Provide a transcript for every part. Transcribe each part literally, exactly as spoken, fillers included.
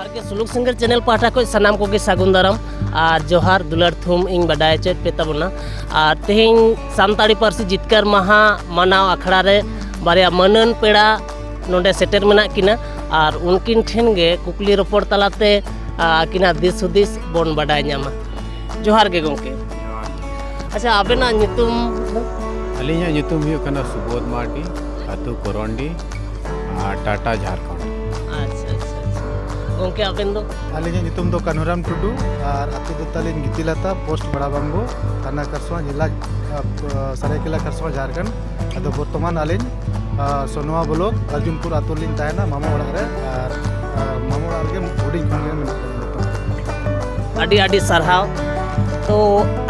ᱟᱨ ᱜᱮ ᱥᱩᱞᱩᱠ ᱥᱤᱝᱜᱟᱨ ᱪᱮᱱᱮᱞ ᱯᱟᱦᱴᱟ ᱠᱷᱚᱱ ᱥᱟᱱᱟᱢ ᱠᱚᱜᱮ ᱥᱟᱹᱜᱩᱱ ᱫᱟᱨᱟᱢ ᱟᱨ ᱡᱚᱦᱟᱨ ᱫᱩᱞᱟᱹᱲ ᱛᱷᱩᱢ ᱤᱧ ᱵᱟᱰᱟᱭ ᱦᱚᱪᱚᱭᱮᱫ ᱯᱮ ᱛᱟᱵᱚᱱᱟ᱾ ᱟᱨ ᱛᱮᱦᱮᱧ ᱥᱟᱱᱛᱟᱲᱤ ᱯᱟᱹᱨᱥᱤ ᱡᱤᱛᱠᱟᱹᱨ ᱢᱟᱦᱟ ᱢᱟᱱᱟᱣ ᱟᱠᱷᱲᱟ ᱨᱮ ᱵᱟᱨᱭᱟ ᱢᱟᱹᱱᱟᱱ ᱯᱮᱲᱟ ᱱᱚᱰᱮ ᱥᱮᱴᱮᱨ ᱢᱮᱱᱟᱜ ᱠᱤᱱᱟ᱾ ᱟᱨ ᱩᱱᱠᱤᱱ ᱴᱷᱮᱱ ᱜᱮ ᱠᱩᱠᱞᱤ ᱨᱚᱯᱚᱲ ᱛᱟᱞᱟᱛᱮ ᱟᱹᱠᱤᱱᱟᱜ ᱫᱤᱥ ᱦᱩᱫᱤᱥ ᱵᱚᱱ ᱵᱟᱰᱟᱭ ᱧᱟᱢᱟ᱾ ᱡᱚᱦᱟᱨ ᱜᱮ ᱜᱚᱢᱠᱮ᱾ ᱟᱪᱪᱷᱟ, ᱟᱵᱮᱱᱟᱜ ᱧᱩᱛᱩᱢ ᱫᱚ? ᱟᱹᱞᱤᱧᱟᱜ ᱧᱩᱛᱩᱢ ᱦᱩᱭᱩᱜ ᱠᱟᱱᱟ ᱥᱩᱵᱳᱫᱷ ᱢᱟᱨᱰᱤ, ᱟᱹᱛᱩ ᱠᱚᱨᱚᱱᱰᱤ, ᱟᱨ ᱴᱟᱴᱟ, ᱡᱷᱟᱲᱠᱷᱚᱸᱰ᱾ ᱟᱪᱪᱷᱟ, ᱟᱪᱪᱷᱟ, ᱟᱪᱪᱷᱟ᱾ ᱜᱚᱢᱠᱮ, ᱟᱵᱮᱱ ᱫᱚ? ᱟᱹᱞᱤᱧᱟᱜ ᱧᱩᱛᱩᱢ ᱫᱚ ᱠᱟᱹᱱᱦᱩᱨᱟᱢ ᱴᱩᱰᱩ ᱟᱨ ᱟᱹᱛᱩ ᱫᱚ ᱛᱟᱹᱞᱤᱧ ᱜᱤᱛᱤᱞᱟᱛᱟ, ᱯᱳᱥᱴ ᱵᱟᱲᱟ ᱵᱟᱢᱵᱩ, ᱛᱷᱟᱱᱟ ᱠᱷᱟᱨᱥᱚᱣᱟ, ᱡᱮᱞᱟ, ᱟ, ᱥᱟᱹᱨᱟᱹᱭᱠᱮᱞᱟ ᱠᱷᱟᱨᱥᱚᱣᱟ, ᱡᱷᱟᱲᱠᱷᱚᱸᱰ᱾ ᱟᱫᱚ ᱵᱚᱨᱛᱚᱢᱟᱱ ᱟᱹᱞᱤᱧ, ᱟ, ᱥᱚᱱᱣᱟ ᱵᱞᱚᱠ ᱟᱨᱡᱩᱱᱯᱩᱨ ᱟᱹᱛᱩ ᱨᱮᱞᱤᱧ ᱛᱟᱦᱮᱱᱟ, ᱢᱟᱢᱟ ᱚᱲᱟᱜ ᱨᱮ᱾ ᱟᱨ, ᱟ, ᱢᱟᱢᱟ ᱚᱲᱟᱜ ᱨᱮᱜᱮ ᱦᱩᱰᱤᱧ ᱠᱷᱚᱱ ᱜᱮ ᱢᱮᱱᱟᱜ ᱞᱤᱧᱟ ᱵᱚᱨᱛᱚᱢᱟᱱ᱾ ᱟᱹᱰᱤ ᱟᱹᱰᱤ ᱥᱟᱨᱦᱟᱣ᱾ ᱛᱚ,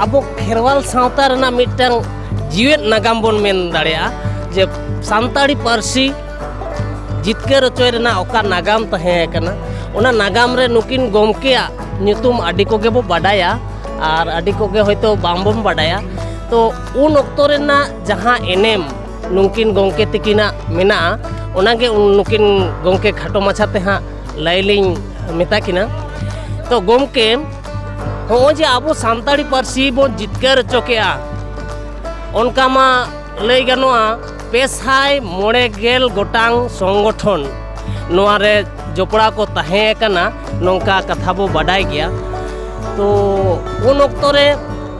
ᱟᱵᱚ ᱠᱷᱮᱨᱣᱟᱞ ᱥᱟᱶᱛᱟ ᱨᱮᱱᱟᱜ ᱢᱤᱫᱴᱟᱝ ᱡᱤᱣᱮᱫ ᱱᱟᱜᱟᱢ ᱵᱚᱱ ᱢᱮᱱ ᱫᱟᱲᱮᱭᱟᱜᱼᱟ, ᱡᱮ ᱥᱟᱱᱛᱟᱲᱤ ᱯᱟᱹᱨᱥᱤ ᱡᱤᱛᱠᱟᱹᱨ ᱦᱚᱪᱚᱭ ᱨᱮᱱᱟᱜ ᱚᱠᱟ ᱱᱟᱜᱟᱢ ᱛᱟᱦᱮᱸ ᱠᱟᱱᱟ, ᱚᱱᱟ ᱱᱟᱜᱟᱢ ᱨᱮ ᱱᱩᱠᱤᱱ ᱜᱚᱢᱠᱮᱭᱟᱜ ᱧᱩᱛᱩᱢ ᱟᱹᱰᱤ ᱠᱚᱜᱮ ᱵᱚ ᱵᱟᱰᱟᱭᱟ ᱟᱨ ᱟᱹᱰᱤ ᱠᱚᱜᱮ ᱦᱚᱭᱛᱳ ᱵᱟᱝᱵᱚᱱ ᱵᱟᱰᱟᱭᱟ᱾ ᱛᱚ, ᱩᱱ ᱚᱠᱛᱚ ᱨᱮᱱᱟᱜ ᱡᱟᱦᱟᱸ ᱮᱱᱮᱢ ᱱᱩᱠᱤᱱ ᱜᱚᱢᱠᱮ ᱛᱤᱠᱤᱱᱟᱜ ᱢᱮᱱᱟᱜᱼᱟ, ᱚᱱᱟᱜᱮ ᱩᱱ-, ᱱᱩᱠᱤᱱ ᱜᱚᱢᱠᱮ ᱠᱷᱟᱴᱚ ᱢᱟᱪᱷᱟ ᱛᱮ ᱦᱟᱸᱜ ᱞᱟᱹᱭ ᱞᱤᱧ ᱢᱮᱛᱟ ᱠᱤᱱᱟ᱾ ᱛᱚ ᱜᱚᱢᱠᱮ, ᱦᱚᱸᱜᱼᱚᱭ ᱡᱮ ᱟᱵᱚ ᱥᱟᱱᱛᱟᱲᱤ ᱯᱟᱹᱨᱥᱤ ᱵᱚᱱ ᱡᱤᱛᱠᱟᱹᱨ ᱦᱚᱪᱚ ᱠᱮᱜᱼᱟ, ᱚᱱᱠᱟ ᱢᱟ ᱞᱟᱹᱭ ᱜᱟᱱᱚᱜᱼᱟ, ᱯᱮ ᱥᱟᱭ ᱢᱚᱬᱮ ᱜᱮᱞ ᱜᱚᱴᱟᱝ ᱥᱚᱝᱜᱚᱴᱷᱚᱱ ᱱᱚᱣᱟ ᱨᱮ ᱡᱚᱯᱲᱟᱣ ᱠᱚ ᱛᱟᱦᱮᱸ ᱠᱟᱱᱟ, ᱱᱚᱝᱠᱟ ᱠᱟᱛᱷᱟ ᱵᱚ ᱵᱟᱰᱟᱭ ᱜᱮᱭᱟ᱾ ᱛᱚ ᱩᱱ ᱚᱠᱛᱚ ᱨᱮ,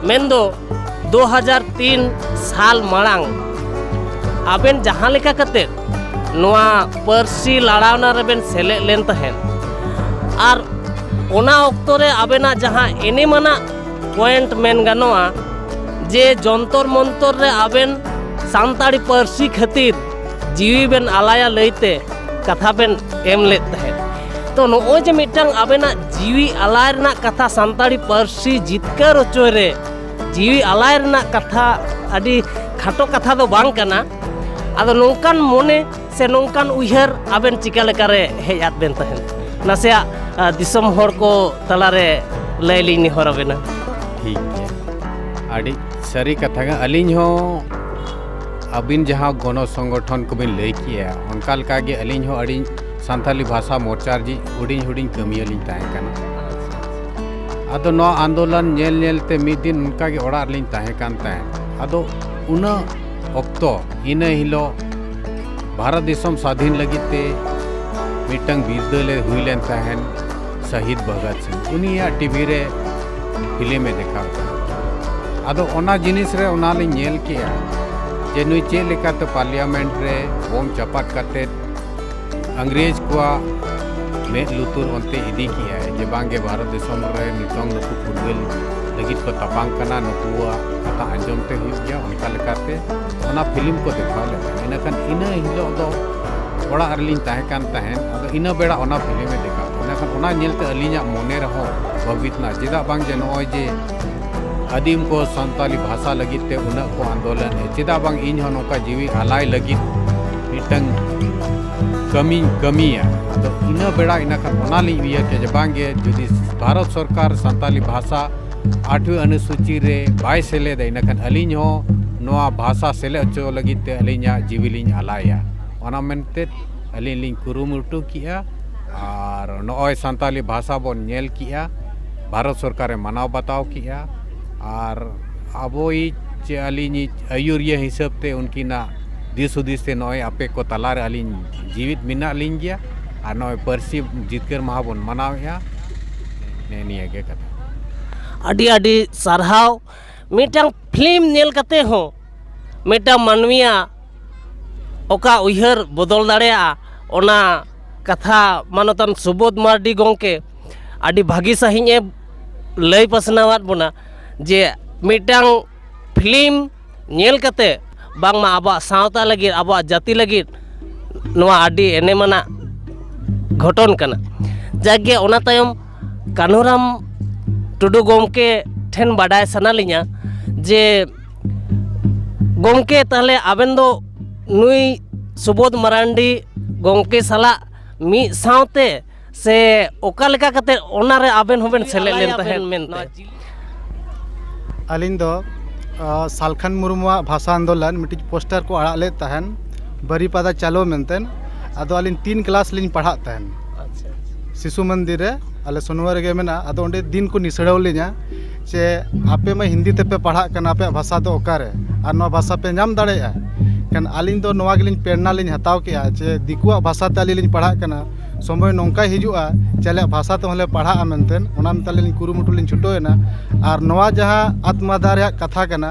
ᱢᱮᱱᱫᱚ ᱫᱩ ᱦᱟᱡᱟᱨ ᱛᱤᱱ ᱥᱟᱞ ᱢᱟᱲᱟᱝ, ᱟᱵᱮᱱ ᱡᱟᱦᱟᱸ ᱞᱮᱠᱟ ᱠᱟᱛᱮ ᱱᱚᱣᱟ ᱯᱟᱹᱨᱥᱤ ᱞᱟᱲᱟᱣᱱᱟ ᱨᱮᱵᱮᱱ ᱥᱮᱞᱮᱫ ᱞᱮᱱ ᱛᱟᱦᱮᱸᱫ, ᱟᱨ ᱚᱱᱟ ᱚᱠᱛᱚ ᱨᱮ ᱟᱵᱮᱱᱟᱜ ᱡᱟᱦᱟᱸ ᱮᱱᱮᱢ ᱟᱱᱟᱜ ᱯᱚᱭᱮᱱᱴ ᱢᱮᱱ ᱜᱟᱱᱚᱜᱼᱟ, ᱡᱮ ᱡᱚᱱᱛᱚᱨ ᱢᱚᱱᱛᱚᱨ ᱨᱮ ᱟᱵᱮᱱ ᱥᱟᱱᱛᱟᱲᱤ ᱯᱟᱹᱨᱥᱤ ᱠᱷᱟᱹᱛᱤᱨ ᱡᱤᱣᱤ ᱵᱮᱱ ᱟᱞᱟᱭᱟ ᱞᱟᱹᱭᱛᱮ ᱠᱟᱛᱷᱟ ᱵᱮᱱ ᱮᱢ ᱞᱮᱫ ᱛᱟᱦᱮᱸᱫ᱾ ᱛᱚ ᱱᱚᱜᱼᱚᱭ ᱡᱮ ᱢᱤᱫᱴᱟᱝ ᱟᱵᱮᱱᱟᱜ ᱡᱤᱣᱤ ᱟᱞᱟᱭ ᱨᱮᱱᱟᱜ ᱠᱟᱛᱷᱟ, ᱥᱟᱱᱛᱟᱲᱤ ᱯᱟᱹᱨᱥᱤ ᱡᱤᱛᱠᱟᱹᱨ ᱦᱚᱪᱚᱭ ᱨᱮ ᱡᱤᱣᱤ ᱟᱞᱟᱭ ᱨᱮᱱᱟᱜ ᱠᱟᱛᱷᱟ, ᱟᱹᱰᱤ ᱠᱷᱟᱴᱚ ᱠᱟᱛᱷᱟ ᱫᱚ ᱵᱟᱝ ᱠᱟᱱᱟ᱾ ᱟᱫᱚ ᱱᱚᱝᱠᱟᱱ ᱢᱚᱱᱮ ᱥᱮ ᱱᱚᱝᱠᱟᱱ ᱩᱭᱦᱟᱹᱨ ᱟᱵᱮᱱ ᱪᱤᱠᱟ ᱞᱮᱠᱟᱨᱮ ᱦᱮᱡ ᱟᱫ ᱵᱮᱱ ᱛᱟᱦᱮᱸᱫ? ᱱᱟᱥᱮᱭᱟᱜ, ᱟ, ᱫᱤᱥᱚᱢ ᱦᱚᱲ ᱠᱚ ᱛᱟᱞᱟᱨᱮ ᱞᱟᱹᱭ ᱞᱤᱧ ᱱᱮᱦᱚᱨ ᱟᱵᱮᱱᱟ᱾ ᱴᱷᱤᱠ ᱜᱮᱭᱟ, ᱟᱹᱰᱤ ᱥᱟᱹᱨᱤ ᱠᱟᱛᱷᱟ ᱜᱮ᱾ ᱟᱹᱞᱤᱧ ᱦᱚᱸ ᱟᱹᱵᱤᱱ ᱡᱟᱦᱟᱸ ᱜᱚᱱᱚ ᱥᱚᱝᱜᱚᱴᱷᱚᱱ ᱠᱚᱵᱤᱱ ᱞᱟᱹᱭ ᱠᱮᱜᱼᱟ, ᱚᱱᱠᱟ ᱞᱮᱠᱟᱜᱮ ᱟᱹᱞᱤᱧ ᱦᱚᱸ ᱟᱹᱰᱤ ᱥᱟᱱᱛᱟᱞᱤ ᱵᱷᱟᱥᱟ ᱢᱳᱨᱪᱟ ᱨᱤᱡᱤᱡ ᱦᱩᱰᱤᱧ ᱦᱩᱰᱤᱧ ᱠᱟᱹᱢᱤᱭᱟᱹ ᱞᱤᱧ ᱛᱟᱦᱮᱸ ᱠᱟᱱᱟ᱾ ᱟᱫᱚ ᱱᱚᱣᱟ ᱟᱱᱫᱳᱞᱚᱱ ᱧᱮᱞ ᱧᱮᱞ ᱛᱮ ᱢᱤᱫ ᱫᱤᱱ ᱚᱱᱠᱟ ᱜᱮ ᱚᱲᱟᱜ ᱨᱮᱞᱤᱧ ᱛᱟᱦᱮᱸ ᱠᱟᱱ ᱛᱟᱦᱮᱸᱫ᱾ ᱟᱫᱚ ᱩᱱᱟᱹᱜ ᱚᱠᱛᱚ, ᱤᱱᱟᱹ ᱦᱤᱞᱳᱜ ᱵᱷᱟᱨᱚᱛ ᱫᱤᱥᱚᱢ ᱥᱟᱫᱷᱤᱱ ᱞᱟᱹᱜᱤᱫ ᱛᱮ ᱢᱤᱫᱴᱟᱝ ᱵᱤᱨᱫᱟᱹᱞᱮ ᱦᱩᱭ ᱞᱮᱱ ᱛᱟᱦᱮᱸᱱ, ᱥᱟᱦᱤᱫ ᱵᱷᱚᱜᱚᱛ ᱥᱤᱝ, ᱩᱱᱤᱭᱟᱜ ᱴᱤᱵᱷᱤ ᱨᱮ ᱯᱷᱤᱞᱢ ᱮ ᱫᱮᱠᱷᱟᱣ ᱠᱮᱫᱟ᱾ ᱟᱫᱚ ᱚᱱᱟ ᱡᱤᱱᱤᱥ ᱨᱮ ᱚᱱᱟ ᱞᱤᱧ ᱧᱮᱞ ᱠᱮᱜᱼᱟ ᱡᱮ ᱱᱩᱭ ᱪᱮᱫ ᱞᱮᱠᱟᱛᱮ ᱯᱟᱨᱞᱤᱭᱟᱢᱮᱱᱴ ᱨᱮ ᱵᱳᱢ ᱪᱟᱯᱟᱫ ᱠᱟᱛᱮᱫ ᱤᱝᱨᱮᱡᱽ ᱠᱚᱣᱟᱜ ᱢᱮᱫ ᱞᱩᱛᱩᱨ ᱚᱱᱛᱮ ᱤᱫᱤ ᱠᱮᱜᱼᱟᱭ ᱡᱮ ᱵᱟᱝᱜᱮ ᱵᱷᱟᱨᱚᱛ ᱫᱤᱥᱚᱢ ᱨᱮ ᱱᱤᱛᱚᱝ ᱱᱩᱠᱩ ᱯᱷᱩᱨᱜᱟᱹᱞ ᱞᱟᱹᱜᱤᱫ ᱠᱚ ᱛᱟᱯᱟᱢ ᱠᱟᱱᱟ, ᱱᱩᱠᱩᱣᱟᱜ ᱠᱟᱛᱷᱟ ᱟᱸᱡᱚᱢ ᱛᱮ ᱦᱩᱭᱩᱜ ᱜᱮᱭᱟ᱾ ᱚᱱᱠᱟ ᱞᱮᱠᱟᱛᱮ ᱚᱱᱟ ᱯᱷᱤᱞᱢ ᱠᱚ ᱫᱮᱠᱷᱟᱣ ᱞᱮᱫᱟ᱾ ᱤᱱᱟᱹᱠᱷᱟᱱ ᱤᱱᱟᱹ ᱦᱤᱞᱳᱜ ᱫᱚ ᱚᱲᱟᱜ ᱨᱮᱞᱤᱧ ᱛᱟᱦᱮᱸ ᱠᱟᱱ ᱛᱟᱦᱮᱸᱫ᱾ ᱟᱫᱚ ᱤᱱᱟᱹ ᱵᱮᱲᱟ ᱚᱱᱟ ᱯᱷᱤᱞᱢ ᱮ ᱫᱮᱠᱷᱟᱣ ᱠᱮᱫᱟ᱾ ᱤᱱᱟᱹᱠᱷᱟᱱ ᱚᱱᱟ ᱧᱮᱞᱛᱮ ᱟᱹᱞᱤᱧᱟᱜ ᱢᱚᱱᱮ ᱨᱮᱦᱚᱸ ᱵᱷᱟᱹᱵᱤᱛ ᱮᱱᱟ, ᱪᱮᱫᱟᱜ ᱵᱟᱝ ᱡᱮ ᱱᱚᱜᱼᱚᱭ ᱡᱮ ᱟᱹᱫᱤᱢ ᱠᱚ ᱥᱟᱱᱛᱟᱞᱤ ᱵᱷᱟᱥᱟ ᱞᱟᱹᱜᱤᱫ ᱛᱮ ᱩᱱᱟᱹᱜ ᱠᱚ ᱟᱱᱫᱳᱞᱚᱱ ᱮᱫ, ᱪᱮᱫᱟᱜ ᱵᱟᱝ ᱤᱧ ᱦᱚᱸ ᱱᱚᱝᱠᱟ ᱡᱤᱣᱤ ᱟᱞᱟᱭ ᱞᱟᱹᱜᱤᱫ ᱢᱤᱫᱴᱟᱝ ᱠᱟᱹᱢᱤᱧ ᱠᱟᱹᱢᱤᱭᱟ? ᱟᱫᱚ ᱤᱱᱟᱹ ᱵᱮᱲᱟ ᱤᱱᱟᱹᱠᱷᱟᱱ ᱚᱱᱟᱞᱤᱧ ᱩᱭᱦᱟᱹᱨ ᱠᱮᱫᱟ ᱡᱮ ᱵᱟᱝᱜᱮ, ᱡᱩᱫᱤ ᱵᱷᱟᱨᱚᱛ ᱥᱚᱨᱠᱟᱨ ᱥᱟᱱᱛᱟᱞᱤ ᱵᱷᱟᱥᱟ ᱟᱴᱷᱣᱤ ᱚᱱᱩᱥᱩᱪᱤ ᱨᱮ ᱵᱟᱭ ᱥᱮᱞᱮᱫᱟ, ᱤᱱᱟᱹᱠᱷᱟᱱ ᱟᱹᱞᱤᱧ ᱦᱚᱸ ᱱᱚᱣᱟ ᱵᱷᱟᱥᱟ ᱥᱮᱞᱮᱫ ᱦᱚᱪᱚ ᱞᱟᱹᱜᱤᱫ ᱛᱮ ᱟᱹᱞᱤᱧᱟᱜ ᱡᱤᱣᱤ ᱞᱤᱧ ᱟᱞᱟᱭᱟ᱾ ᱚᱱᱟ ᱢᱮᱱᱛᱮ ᱟᱹᱞᱤᱧ ᱞᱤᱧ ᱠᱩᱨᱩᱢᱩᱴᱩ ᱠᱮᱜᱼᱟ᱾ ᱟᱨ ᱱᱚᱜᱼᱚᱭ ᱥᱟᱱᱛᱟᱞᱤ ᱵᱷᱟᱥᱟ ᱵᱚᱱ ᱧᱮᱞ ᱠᱮᱜᱼᱟ, ᱵᱷᱟᱨᱚᱛ ᱥᱚᱨᱠᱟᱨᱮ ᱢᱟᱱᱟᱣ ᱵᱟᱛᱟᱣ ᱠᱮᱜᱼᱟ᱾ ᱟᱨ ᱟᱵᱚᱭᱤᱡ ᱪᱮ ᱟᱹᱞᱤᱧᱤᱡ ᱟᱹᱭᱩᱨᱤᱭᱟᱹ ᱦᱤᱥᱟᱹᱵ ᱛᱮ ᱩᱱᱠᱤᱱᱟᱜ ᱫᱤᱥ ᱦᱩᱫᱤᱥ ᱛᱮ ᱱᱚᱜᱼᱚᱭ ᱟᱯᱮ ᱠᱚ ᱛᱟᱞᱟᱨᱮ ᱟᱹᱞᱤᱧ ᱡᱤᱣᱤᱫ ᱢᱮᱱᱟᱜ ᱞᱤᱧ ᱜᱮᱭᱟ᱾ ᱟᱨ ᱱᱚᱜᱼᱚᱭ ᱯᱟᱹᱨᱥᱤ ᱡᱤᱛᱠᱟᱹᱨ ᱢᱟᱦᱟ ᱵᱚᱱ ᱢᱟᱱᱟᱣᱮᱫᱼᱟ᱾ ᱱᱮᱜᱼᱮ ᱱᱤᱭᱟᱹ ᱜᱮ ᱠᱟᱛᱷᱟ᱾ ᱟᱹᱰᱤ ᱟᱹᱰᱤ ᱥᱟᱨᱦᱟᱣ᱾ ᱢᱤᱫᱴᱟᱝ ᱯᱷᱤᱞᱢ ᱧᱮᱞ ᱠᱟᱛᱮ ᱦᱚᱸ ᱢᱤᱫᱴᱟᱝ ᱢᱟᱹᱱᱢᱤᱭᱟᱜ ᱚᱠᱟ ᱩᱭᱦᱟᱹᱨ ᱵᱚᱫᱚᱞ ᱫᱟᱲᱮᱭᱟᱜᱼᱟ, ᱚᱱᱟ ᱠᱟᱛᱷᱟ ᱢᱟᱱᱚᱛᱟᱱ ᱥᱩᱵᱳᱫᱷ ᱢᱟᱨᱰᱤ ᱜᱚᱢᱠᱮ ᱟᱹᱰᱤ ᱵᱷᱟᱹᱜᱤ ᱥᱟᱺᱦᱤᱡ ᱮ ᱞᱟᱹᱭ ᱯᱟᱥᱱᱟᱣᱟᱫ ᱵᱚᱱᱟ ᱡᱮ ᱢᱤᱫᱴᱟᱝ ᱯᱷᱤᱞᱢ ᱧᱮᱞ ᱠᱟᱛᱮ ᱵᱟᱝᱢᱟ ᱟᱵᱚᱣᱟᱜ ᱥᱟᱶᱛᱟ ᱞᱟᱹᱜᱤᱫ, ᱟᱵᱚᱣᱟᱜ ᱡᱟᱹᱛᱤ ᱞᱟᱹᱜᱤᱫ ᱱᱚᱣᱟ ᱟᱹᱰᱤ ᱮᱱᱮᱢ ᱟᱱᱟᱜ ᱜᱷᱚᱴᱚᱱ ᱠᱟᱱᱟ᱾ ᱡᱟᱠᱜᱮ, ᱚᱱᱟ ᱛᱟᱭᱚᱢ ᱠᱟᱹᱱᱦᱩᱨᱟᱢ ᱴᱩᱰᱩ ᱜᱚᱢᱠᱮ ᱴᱷᱮᱱ ᱵᱟᱰᱟᱭ ᱥᱟᱱᱟ ᱞᱤᱧᱟ ᱡᱮ ᱜᱚᱢᱠᱮ, ᱛᱟᱦᱞᱮ ᱟᱵᱮᱱ ᱫᱚ ᱱᱩᱭ ᱥᱩᱵᱳᱫᱷ ᱢᱟᱨᱟᱱᱰᱤ ᱜᱚᱢᱠᱮ ᱥᱟᱞᱟᱜ ᱢᱤᱫ ᱥᱟᱶᱛᱮ ᱥᱮ ᱚᱠᱟ ᱞᱮᱠᱟ ᱠᱟᱛᱮ ᱚᱱᱟᱨᱮ ᱟᱵᱮᱱ ᱦᱚᱸᱵᱮᱱ ᱥᱮᱞᱮᱫ ᱞᱮᱱ ᱛᱟᱦᱮᱸᱫ ᱢᱮᱱᱛᱮ? ᱟᱹᱞᱤᱧ ᱫᱚ, ᱟ, ᱥᱟᱞᱠᱷᱟᱱ ᱢᱩᱨᱢᱩᱣᱟᱜ ᱵᱷᱟᱥᱟ ᱟᱱᱫᱳᱞᱚᱱ ᱢᱤᱫᱴᱤᱡ ᱯᱳᱥᱴᱟᱨ ᱠᱚ ᱟᱲᱟᱜ ᱞᱮᱫ ᱛᱟᱦᱮᱱ, ᱵᱟᱹᱨᱤᱯᱟᱫᱟ ᱪᱟᱞᱳ ᱢᱮᱱᱛᱮ᱾ ᱟᱫᱚ ᱟᱹᱞᱤᱧ ᱛᱤᱱ ᱠᱞᱟᱥ ᱞᱤᱧ ᱯᱟᱲᱦᱟᱜ ᱛᱟᱦᱮᱱ᱾ ᱟᱪᱪᱷᱟ᱾ ᱥᱤᱥᱩ ᱢᱚᱱᱫᱤᱨ ᱨᱮ, ᱟᱞᱮ ᱥᱚᱱᱩᱣᱟ ᱨᱮᱜᱮ ᱢᱮᱱᱟᱜᱼᱟ᱾ ᱟᱫᱚ ᱚᱸᱰᱮ ᱫᱤᱱ ᱠᱚ ᱱᱤᱥᱲᱟᱹᱣ ᱞᱤᱧᱟ ᱡᱮ, "ᱟᱯᱮ ᱢᱟ ᱦᱤᱱᱫᱤ ᱛᱮᱯᱮ ᱯᱟᱲᱦᱟᱜ ᱠᱟᱱᱟ, ᱟᱯᱮᱭᱟᱜ ᱵᱷᱟᱥᱟ ᱫᱚ ᱚᱠᱟᱨᱮ? ᱟᱨ ᱱᱚᱣᱟ ᱵᱷᱟᱥᱟ ᱯᱮ ᱧᱟᱢ ᱫᱟᱲᱮᱭᱟᱜᱼᱟ?" ᱠᱷᱟᱱ ᱟᱹᱞᱤᱧ ᱫᱚ ᱱᱚᱣᱟ ᱜᱮᱞᱤᱧ ᱯᱨᱮᱨᱱᱟ ᱞᱤᱧ ᱦᱟᱛᱟᱣ ᱠᱮᱜᱼᱟ ᱡᱮ, ᱫᱤᱠᱩᱣᱟᱜ ᱵᱷᱟᱥᱟ ᱛᱮ ᱟᱹᱞᱤᱧ ᱞᱤᱧ ᱯᱟᱲᱦᱟᱜ ᱠᱟᱱᱟ, ᱥᱚᱢᱚᱭ ᱱᱚᱝᱠᱟᱭ ᱦᱤᱡᱩᱜᱼᱟ ᱡᱮ ᱟᱞᱮᱭᱟᱜ ᱵᱷᱟᱥᱟ ᱛᱮᱦᱚᱸ ᱞᱮ ᱯᱟᱲᱦᱟᱜᱼᱟ ᱢᱮᱱᱛᱮ᱾ ᱚᱱᱟ ᱢᱮᱱᱛᱮ ᱟᱹᱞᱤᱧ ᱠᱩᱨᱩᱢᱩᱴᱩ ᱞᱤᱧ ᱪᱷᱩᱴᱟᱹᱣ ᱮᱱᱟ᱾ ᱟᱨ ᱱᱚᱣᱟ ᱡᱟᱦᱟᱸ ᱟᱛᱢᱟᱫᱟ ᱨᱮᱭᱟᱜ ᱠᱟᱛᱷᱟ ᱠᱟᱱᱟ,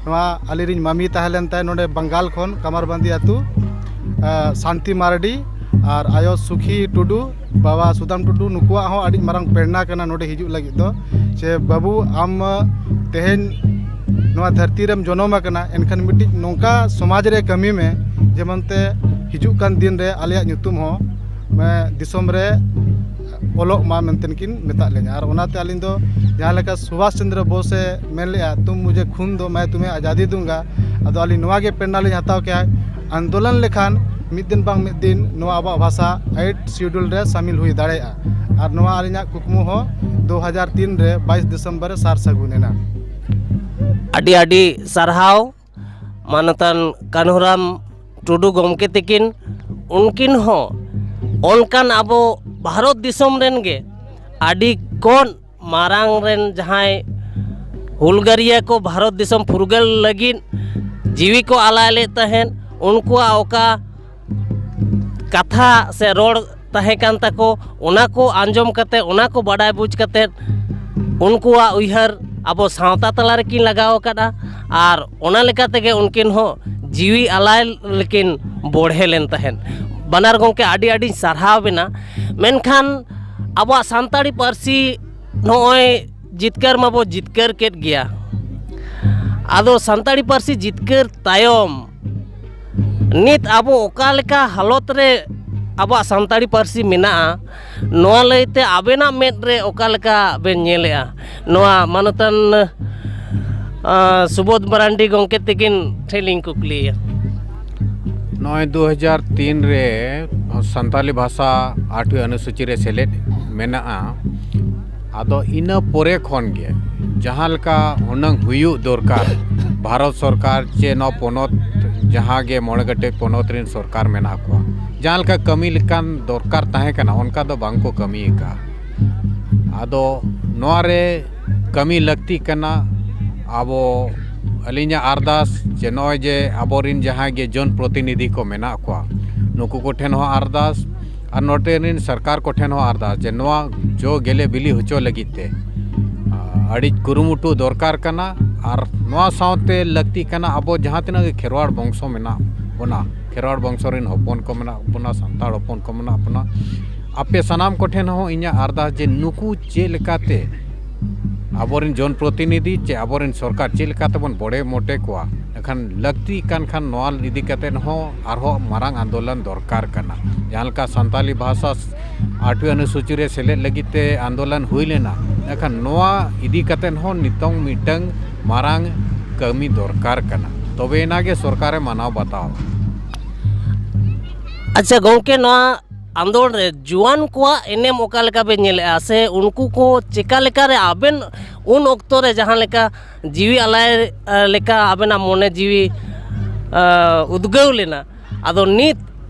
ᱱᱚᱣᱟ ᱟᱞᱮᱨᱤᱧ ᱢᱟᱢᱤ ᱛᱟᱦᱮᱸ ᱞᱮᱱ ᱛᱟᱭ ᱱᱚᱰᱮ ᱵᱟᱝᱜᱟᱞ ᱠᱷᱚᱱ, ᱠᱟᱢᱟᱨᱵᱟᱸᱫᱤ ᱟᱹᱛᱩ, ᱟᱸ, ᱥᱟᱱᱛᱤ ᱢᱟᱨᱰᱤ ᱟᱨ ᱟᱭᱳ ᱥᱩᱠᱷᱤ ᱴᱩᱰᱩ, ᱵᱟᱵᱟ ᱥᱩᱫᱟᱢ ᱴᱩᱰᱩ, ᱱᱩᱠᱩᱣᱟᱜ ᱦᱚᱸ ᱟᱹᱰᱤ ᱢᱟᱨᱟᱝ ᱯᱨᱮᱨᱱᱟ ᱠᱟᱱᱟ ᱱᱚᱰᱮ ᱦᱤᱡᱩᱜ ᱞᱟᱹᱜᱤᱫ ᱫᱚ, ᱡᱮ, "ᱵᱟᱹᱵᱩ, ᱟᱢ ᱛᱮᱦᱮᱧ ᱱᱚᱣᱟ ᱫᱷᱟᱹᱨᱛᱤ ᱨᱮᱢ ᱡᱚᱱᱚᱢ ᱟᱠᱟᱱᱟ, ᱮᱱᱠᱷᱟᱱ ᱢᱤᱫᱴᱤᱡ ᱱᱚᱝᱠᱟ ᱥᱚᱢᱟᱡᱽ ᱨᱮ ᱠᱟᱹᱢᱤ ᱢᱮ, ᱡᱮᱢᱚᱱ ᱛᱮ ᱦᱤᱡᱩᱜ ᱠᱟᱱ ᱫᱤᱱ ᱨᱮ ᱟᱞᱮᱭᱟᱜ ᱧᱩᱛᱩᱢ ᱦᱚᱸ, ᱢᱟᱱᱮ, ᱫᱤᱥᱚᱢ ᱨᱮ ᱚᱞᱚᱜ ᱢᱟ", ᱢᱮᱱᱛᱮ ᱠᱤᱱ ᱢᱮᱛᱟᱜ ᱞᱤᱧᱟ᱾ ᱟᱨ ᱚᱱᱟᱛᱮ ᱟᱹᱞᱤᱧ ᱫᱚ ᱡᱟᱦᱟᱸ ᱞᱮᱠᱟ ᱥᱩᱵᱷᱟᱥ ᱪᱚᱱᱫᱨᱚ ᱵᱳᱥ ᱮ ᱢᱮᱱ ᱞᱮᱜᱼᱟ, "ᱛᱩᱢ ᱢᱩᱡᱷᱮ ᱠᱷᱩᱱ ᱫᱚ, ᱢᱟᱭ ᱛᱩᱢᱦᱮ ᱟᱡᱟᱫᱤ ᱫᱩᱝᱜᱟ", ᱟᱫᱚ ᱟᱹᱞᱤᱧ ᱱᱚᱣᱟ ᱜᱮ ᱯᱨᱮᱨᱱᱟ ᱞᱤᱧ ᱦᱟᱛᱟᱣ ᱠᱮᱜᱼᱟ, ᱟᱱᱫᱳᱞᱚᱱ ᱞᱮᱠᱷᱟᱱ ᱢᱤᱫ ᱫᱤᱱ ᱵᱟᱝ ᱢᱤᱫ ᱫᱤᱱ ᱱᱚᱣᱟ ᱟᱵᱚᱣᱟᱜ ᱵᱷᱟᱥᱟ ᱮᱭᱤᱴ ᱥᱤᱰᱩᱞ ᱨᱮ ᱥᱟᱢᱤᱞ ᱦᱩᱭ ᱫᱟᱲᱮᱭᱟᱜᱼᱟ᱾ ᱟᱨ ᱱᱚᱣᱟ ᱟᱹᱞᱤᱧᱟᱜ ᱠᱩᱠᱢᱩ ᱦᱚᱸ ᱫᱩ ᱦᱟᱡᱟᱨ ᱛᱤᱱ ᱨᱮ ᱵᱟᱭᱤᱥ ᱰᱤᱥᱮᱢᱵᱚᱨ ᱨᱮ ᱥᱟᱨ ᱥᱟᱹᱜᱩᱱ ᱮᱱᱟ᱾ ᱟᱹᱰᱤ ᱟᱹᱰᱤ ᱥᱟᱨᱦᱟᱣ ᱢᱟᱱᱚᱛᱟᱱ ᱠᱟᱹᱱᱦᱩᱨᱟᱢ ᱴᱩᱰᱩ ᱜᱚᱢᱠᱮ ᱛᱤᱠᱤᱱ᱾ ᱩᱱᱠᱤᱱ ᱦᱚᱸ ᱚᱱᱠᱟᱱ ᱟᱵᱚ ᱵᱷᱟᱨᱚᱛ ᱫᱤᱥᱚᱢ ᱨᱮᱱ ᱜᱮ ᱟᱹᱰᱤ ᱠᱚᱱ ᱢᱟᱨᱟᱝ ᱨᱮᱱ ᱡᱟᱦᱟᱸᱭ ᱦᱩᱞᱜᱟᱹᱨᱤᱭᱟᱹ ᱠᱚ ᱵᱷᱟᱨᱚᱛ ᱫᱤᱥᱚᱢ ᱯᱷᱩᱨᱜᱟᱹᱞ ᱞᱟᱹᱜᱤᱫ ᱡᱤᱣᱤ ᱠᱚ ᱟᱞᱟᱭ ᱞᱮᱫ ᱛᱟᱦᱮᱸᱫ, ᱩᱱᱠᱩᱣᱟᱜ ᱚᱠᱟ ᱠᱟᱛᱷᱟ ᱥᱮ ᱨᱚᱲ ᱛᱟᱦᱮᱸ ᱠᱟᱱ ᱛᱟᱠᱚ, ᱚᱱᱟ ᱠᱚ ᱟᱸᱡᱚᱢ ᱠᱟᱛᱮ, ᱚᱱᱟ ᱠᱚ ᱵᱟᱰᱟᱭ ᱵᱩᱡᱽ ᱠᱟᱛᱮ, ᱩᱱᱠᱩᱣᱟᱜ ᱩᱭᱦᱟᱹᱨ ᱟᱵᱚ ᱥᱟᱶᱛᱟ ᱛᱟᱞᱟ ᱨᱮᱠᱤᱱ ᱞᱟᱜᱟᱣ ᱟᱠᱟᱫᱼᱟ᱾ ᱟᱨ ᱚᱱᱟ ᱞᱮᱠᱟ ᱛᱮᱜᱮ ᱩᱱᱠᱤᱱ ᱦᱚᱸ ᱡᱤᱣᱤ ᱟᱞᱟᱭ ᱞᱮᱠᱤᱱ ᱵᱚᱲᱦᱮ ᱞᱮᱱ ᱛᱟᱦᱮᱸᱫ᱾ ᱵᱟᱱᱟᱨ ᱜᱚᱢᱠᱮ, ᱟᱹᱰᱤ ᱟᱹᱰᱤᱧ ᱥᱟᱨᱦᱟᱣ ᱵᱮᱱᱟ᱾ ᱢᱮᱱᱠᱷᱟᱱ ᱟᱵᱚᱣᱟᱜ ᱥᱟᱱᱛᱟᱲᱤ ᱯᱟᱹᱨᱥᱤ ᱱᱚᱜᱼᱚᱭ ᱡᱤᱛᱠᱟᱹᱨ ᱢᱟᱵᱚ ᱡᱤᱛᱠᱟᱹᱨ ᱠᱮᱫ ᱜᱮᱭᱟ᱾ ᱟᱫᱚ ᱥᱟᱱᱛᱟᱲᱤ ᱯᱟᱹᱨᱥᱤ ᱡᱤᱛᱠᱟᱹᱨ ᱛᱟᱭᱚᱢ ᱱᱤᱛ ᱟᱵᱚ ᱚᱠᱟ ᱞᱮᱠᱟ ᱦᱟᱞᱚᱛ ᱨᱮ ᱟᱵᱚᱣᱟᱜ ᱥᱟᱱᱛᱟᱲᱤ ᱯᱟᱹᱨᱥᱤ ᱢᱮᱱᱟᱜᱼᱟ, ᱱᱚᱣᱟ ᱞᱟᱹᱭᱛᱮ ᱟᱵᱮᱱᱟᱜ ᱢᱮᱫ ᱨᱮ ᱚᱠᱟ ᱞᱮᱠᱟ ᱵᱮᱱ ᱧᱮᱞᱮᱜᱼᱟ? ᱱᱚᱣᱟ ᱢᱟᱱᱚᱛᱟᱱ, ᱟᱸ, ᱥᱩᱵᱳᱫᱷ ᱢᱟᱨᱟᱱᱰᱤ ᱜᱚᱢᱠᱮ ᱛᱤᱠᱤᱱ ᱴᱷᱮᱱ ᱞᱤᱧ ᱠᱩᱠᱞᱤᱭᱮᱫᱼᱟ᱾ ᱱᱚᱜᱼᱚᱭ ᱫᱩ ᱦᱟᱡᱟᱨ ᱛᱤᱱ ᱨᱮ ᱥᱟᱱᱛᱟᱞᱤ ᱵᱷᱟᱥᱟ ᱟᱴᱷᱣᱤ ᱚᱱᱩᱥᱩᱪᱤ ᱨᱮ ᱥᱮᱞᱮᱫ ᱢᱮᱱᱟᱜᱼᱟ᱾ ᱟᱫᱚ ᱤᱱᱟᱹ ᱯᱚᱨᱮ ᱠᱷᱚᱱ ᱜᱮ ᱡᱟᱦᱟᱸ ᱞᱮᱠᱟ ᱦᱩᱱᱟᱹᱝ ᱦᱩᱭᱩᱜ ᱫᱚᱨᱠᱟᱨ, ᱵᱷᱟᱨᱚᱛ ᱥᱚᱨᱠᱟᱨ ᱪᱮ ᱱᱚᱣᱟ ᱯᱚᱱᱚᱛ, ᱡᱟᱦᱟᱸ ᱜᱮ ᱢᱚᱬᱮ ᱜᱚᱴᱮᱡ ᱯᱚᱱᱚᱛ ᱨᱮᱱ ᱥᱚᱨᱠᱟᱨ ᱢᱮᱱᱟᱜ ᱠᱚᱣᱟ, ᱡᱟᱦᱟᱸ ᱞᱮᱠᱟ ᱠᱟᱹᱢᱤ ᱞᱮᱠᱟᱱ ᱫᱚᱨᱠᱟᱨ ᱛᱟᱦᱮᱸ ᱠᱟᱱᱟ, ᱚᱱᱠᱟ ᱫᱚ ᱵᱟᱝ ᱠᱚ ᱠᱟᱹᱢᱤ ᱟᱠᱟᱫᱼᱟ᱾ ᱟᱫᱚ ᱱᱚᱣᱟ ᱨᱮ ᱠᱟᱹᱢᱤ ᱞᱟᱹᱠᱛᱤ ᱠᱟᱱᱟ᱾ ᱟᱵᱚ, ᱟᱹᱞᱤᱧᱟᱜ ᱟᱨᱫᱟᱥ ᱡᱮ ᱱᱚᱜᱼᱚᱭ ᱡᱮ ᱟᱵᱚᱨᱤᱱ ᱡᱟᱦᱟᱸᱭ ᱜᱮ ᱡᱚᱱ ᱯᱨᱚᱛᱤᱱᱤᱫᱷᱤ ᱠᱚ ᱢᱮᱱᱟᱜ ᱠᱚᱣᱟ, ᱱᱩᱠᱩ ᱠᱚᱴᱷᱮᱱ ᱦᱚᱸ ᱟᱨᱫᱟᱥ ᱟᱨ ᱱᱚᱛᱮ ᱨᱤᱱ ᱥᱚᱨᱠᱟᱨ ᱠᱚᱴᱷᱮᱱ ᱦᱚᱸ ᱟᱨᱫᱟᱥ ᱡᱮ ᱱᱚᱣᱟ ᱡᱚ ᱜᱮᱞᱮ ᱵᱤᱞᱤ ᱦᱚᱪᱚ ᱞᱟᱹᱜᱤᱫ ᱛᱮ, ᱟ, ᱟᱹᱰᱤ ᱠᱩᱨᱩᱢᱩᱴᱩ ᱫᱚᱨᱠᱟᱨ ᱠᱟᱱᱟ᱾ ᱟᱨ ᱱᱚᱣᱟ ᱥᱟᱶᱛᱮ ᱞᱟᱹᱠᱛᱤ ᱠᱟᱱᱟ, ᱟᱵᱚ ᱡᱟᱦᱟᱸ ᱛᱤᱱᱟᱹᱜ ᱜᱮ ᱠᱷᱮᱨᱣᱟᱲ ᱵᱚᱝᱥᱚ ᱢᱮᱱᱟᱜ ᱵᱚᱱᱟ, ᱠᱷᱮᱨᱣᱟᱲ ᱵᱚᱝᱥᱚ ᱨᱤᱱ ᱦᱚᱯᱚᱱ ᱠᱚ ᱢᱮᱱᱟᱜ ᱵᱚᱱᱟ, ᱥᱟᱱᱛᱟᱲ ᱦᱚᱯᱚᱱ ᱠᱚ ᱢᱮᱱᱟᱜ ᱵᱚᱱᱟ, ᱟᱯᱮ ᱥᱟᱱᱟᱢ ᱠᱚᱴᱷᱮᱱ ᱦᱚᱸ ᱤᱧᱟᱹᱜ ᱟᱨᱫᱟᱥ ᱡᱮ ᱱᱩᱠᱩ ᱪᱮᱫ ᱞᱮᱠᱟᱛᱮ ᱟᱵᱚᱨᱮᱱ ᱡᱚᱱ ᱯᱨᱚᱛᱤᱱᱤᱫᱷᱤ ᱪᱮ ᱟᱵᱚᱨᱮᱱ ᱥᱚᱨᱠᱟᱨ ᱪᱮᱫ ᱞᱮᱠᱟ ᱛᱮᱵᱚᱱ ᱵᱚᱲᱮ ᱢᱚᱴᱮ ᱠᱚᱣᱟ, ᱮᱱᱠᱷᱟᱱ ᱞᱟᱹᱠᱛᱤ ᱠᱟᱱ ᱠᱷᱟᱱ ᱱᱚᱣᱟ ᱤᱫᱤ ᱠᱟᱛᱮᱫ ᱦᱚᱸ ᱟᱨᱦᱚᱸ ᱢᱟᱨᱟᱝ ᱟᱱᱫᱳᱞᱚᱱ ᱫᱚᱨᱠᱟᱨ ᱠᱟᱱᱟ᱾ ᱡᱟᱦᱟᱸ ᱞᱮᱠᱟ ᱥᱟᱱᱛᱟᱞᱤ ᱵᱷᱟᱥᱟ ᱟᱴᱷᱣᱤ ᱚᱱᱩᱥᱩᱪᱤ ᱨᱮ ᱥᱮᱞᱮᱫ ᱞᱟᱹᱜᱤᱫ ᱛᱮ ᱟᱱᱫᱳᱞᱚᱱ ᱦᱩᱭ ᱞᱮᱱᱟ, ᱮᱱᱠᱷᱟᱱ ᱱᱚᱣᱟ ᱤᱫᱤ ᱠᱟᱛᱮᱫ ᱦᱚᱸ ᱱᱤᱛᱚᱝ ᱢᱤᱫᱴᱟᱝ ᱢᱟᱨᱟᱝ ᱠᱟᱹᱢᱤ ᱫᱚᱨᱠᱟᱨ ᱠᱟᱱᱟ, ᱛᱚᱵᱮ ᱮᱱᱟ ᱜᱮ ᱥᱚᱨᱠᱟᱨᱮ ᱢᱟᱱᱟᱣ ᱵᱟᱛᱟᱣᱟ᱾ ᱟᱪᱪᱷᱟ ᱜᱚᱢᱠᱮ, ᱱᱚᱣᱟ ᱟᱱᱫᱳᱞᱚᱱ ᱨᱮ ᱡᱩᱣᱟᱹᱱ ᱠᱚᱣᱟᱜ ᱮᱱᱮᱢ ᱚᱠᱟ ᱞᱮᱠᱟ ᱵᱮᱱ ᱧᱮᱞᱮᱫᱼᱟ, ᱥᱮ ᱩᱱᱠᱩ ᱠᱚ ᱪᱮᱠᱟ ᱞᱮᱠᱟ ᱨᱮ ᱟᱵᱮᱱ ᱩᱱ ᱚᱠᱛᱚ ᱨᱮ ᱡᱟᱦᱟᱸ ᱞᱮᱠᱟ ᱡᱤᱣᱤ ᱟᱞᱟᱭ, ᱟ, ᱞᱮᱠᱟ ᱟᱵᱮᱱᱟᱜ ᱢᱚᱱᱮ ᱡᱤᱣᱤ, ᱟ, ᱩᱫᱽᱜᱟᱹᱣ ᱞᱮᱱᱟ, ᱟᱫᱚ ᱱᱤᱛ